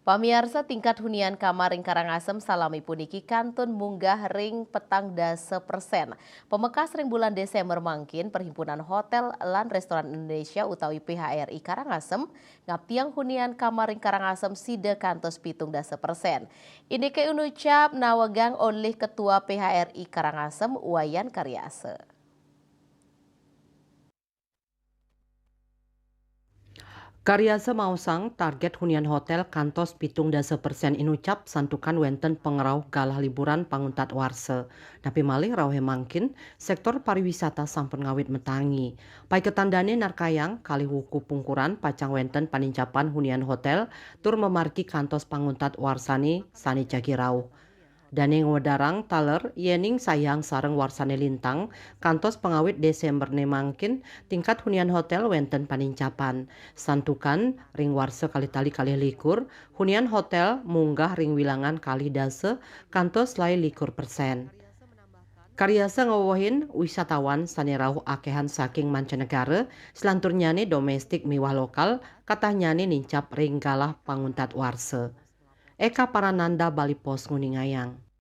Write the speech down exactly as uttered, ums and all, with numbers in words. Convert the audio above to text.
Pamiarsa, tingkat hunian kamar ring Karangasem salami puniki kantun munggah ring petang dasa persen. Pamekas ring bulan Desember mangkin, Perhimpunan Hotel lan Restoran Indonesia utawi P H R I Karangasem ngaptiang hunian kamar ring Karangasem sida kantos pitung dasa persen. Indike inucap nawegang olih Ketua P H R I Karangasem, Wayan Karyasa. Karyasa maosang, target hunian hotel kantos pitung dasa persen inucap santukan wenten pangrauh galah liburan panguntat warsa. Napi malih rauhe mangkin, sektor pariwisata sampun ngawit matangi. Paiketan dane narkayang kalih wuku pungkuran pacang wenten panincapan hunian hotel tur mamargi kantos panguntat warsane sane jagi rauh. Dane ngwedarang taler yening sayang sareng warsane lintang, kantos pangawit Desemberne mangkin tingkat hunian hotel wenten panincapan. Santukan ring warsa kalih tali kalih likur, hunian hotel munggah ring wilangan kalih dasa kantos lai likur persen. Karyasa ngwewehin wisatawan sane rauh akehan saking mancanegara, selanturnyane domestik miwah lokal, katahnyane nincap ring galah panguntat warsa. Eka Parananda, Bali Post, nguningayang.